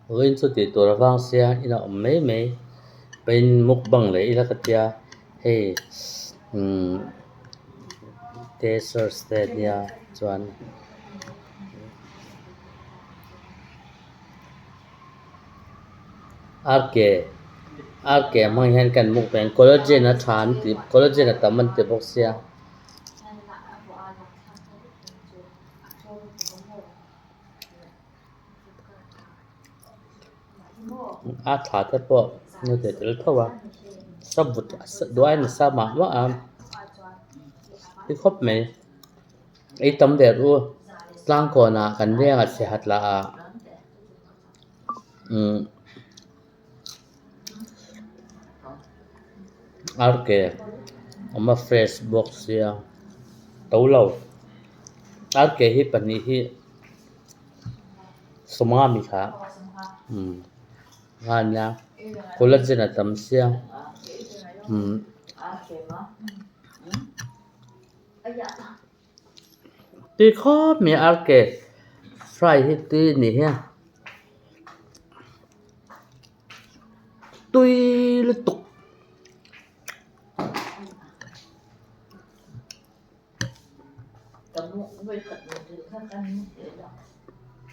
Vawiin chu tih tur avang sia inah awm mai mai pahin mukbang leh ila ka tia hei umm te search te nia chuan ar ke ar ke hmang hian kan mukbang collagen a tha an ti collagen a tam an ti bawk sia. A tha te pawh an ti tel tho a sabut duh aiin a sa mah mah a ti khawp mai ei tam ve ru tlang kawnah kan vengah saihat lah ah umm ar ke awm a fresh bawk sia to lo ar ke hi pahnih hi. Sawma mi kha umm a nia collagen a tam sia umm tui khawp mai a ar ke fry hi tui a nih hi a tui lutuk.